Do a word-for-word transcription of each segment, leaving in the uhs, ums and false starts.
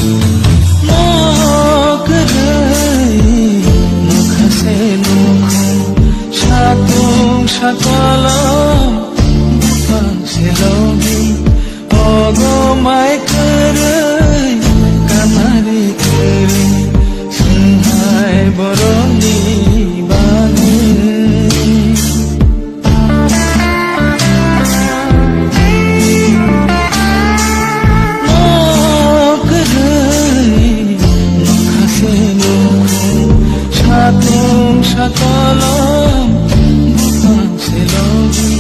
Mo kwrwi nokha se nokha, satung sakolom buphang se logi, ogo mai kwrwi kamari kwrwi, swnghai borokni bagwi. Satung sakolom buphang se logi,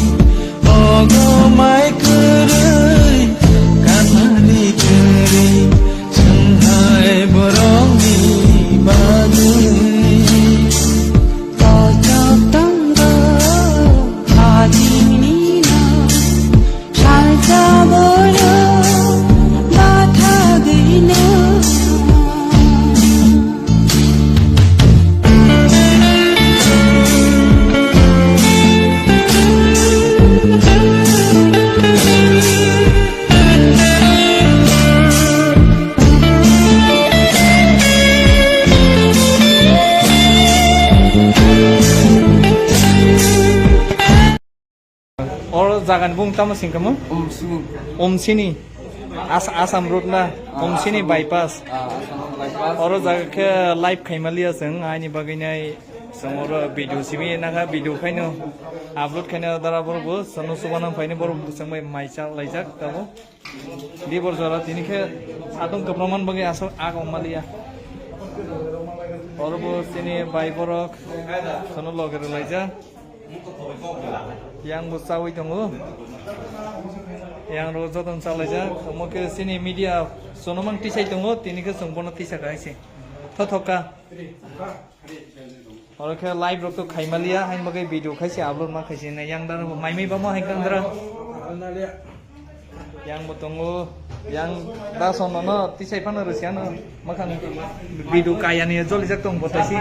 ogo mai kwrwi, kamari kwrwi, swnghai borokni bagwi. Kochok tongo, hajini no. Salsa bolo bathagwino. Oro jagani bung tamo singkamo? Umsini. Umsini. As-, Assam road na? Ah, Umsini Assam road. Bypass. Ah, Assam road bypass. Oro jaga khe live khaimaliya chwng, aini bagwi nai chwng oro video simi nakha, video khaino upload khaino dara borok bo chwngno chubanang phaini borok bo chwng bai mai cha laijak tabo. Dibor jora tini khe satung kwbangma bagwi aswk ag wng maliya. Oro bo chini bai borok sono loge rwlaijak. Yang bo chawi tongo. Yang ro joton chalaijak. Omo khe chini media sono mang tisai tongo, tini khe chwng bono tisa khai se. Thothok kha. Oro khe live rok to khaimaliya, hain bagwi video khaise upload ma khaise, na yang dano mai mai bamo hai kandra. Yang bo tongo, yang da sono no tisai phano rwsiano makhang video kaya ni jolijak tong bo taisi.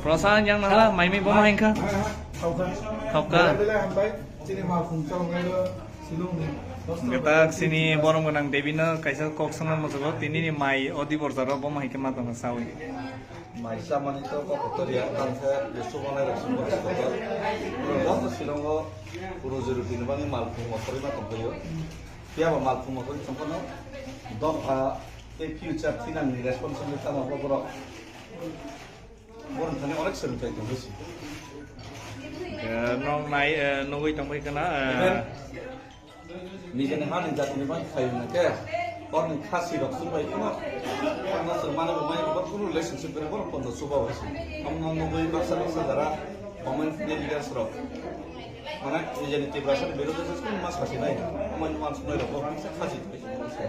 Prosa yang nangla mai mai bamo hai kha. Thokka. Chini malkhung chong nai lo, silung ni. Gatak sini borom gwnang Devi no kaisa kok swnam musugo, tini ni mai o Dibor jora bo mai khe ma tongna sawi. Mai chamani to kok kotor ya, tang khe je subanai rok subo kotor. Bo to silongo roji roti ni bagwi malkhung mothorwi ma tongphaio. Phiya ba malkhung mothorwi tongphano dopha tei future thinang ni responsibility tamo bo borok. Borok thani onek swrwngthai tongwi si. Eh, nong nai, eh, nugwi tongwi kana, eh, nijeni hani jatini bagwi khaiyung khe, borokni khasi rok chumbai phano, phano chwng mani bo mai bo kunu relationship gwnang borok pondo chuba bai si. Omo nugwi baksa baksa jara comment leaders rok. Mane nijeni Tiprasa ni birodha se kunu ma sasinai, omo ni uansuknai rok bo kisa khasi tongwi si.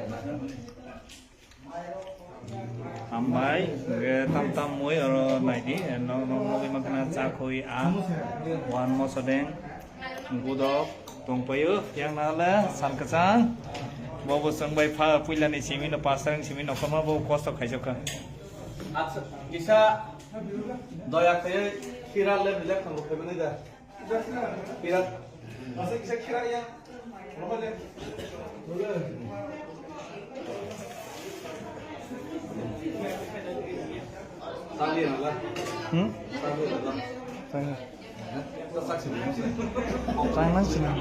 Hambai, hwnkhe tam tam mui oro naidi, nok nok nugwi mankha na chakhui a, uan mosodeng, gudok, tongpaio, yang nale, san kwchang, bo bo chwng bai pha, puilani simi no, pastor ni simi no, kono bo kosto khaijak kha. Acha, kisa doya khaiwi khira le bile khango khaimani da. Khira. Chali nala. Hmm? Chali nala. Chali. Chang nang sini.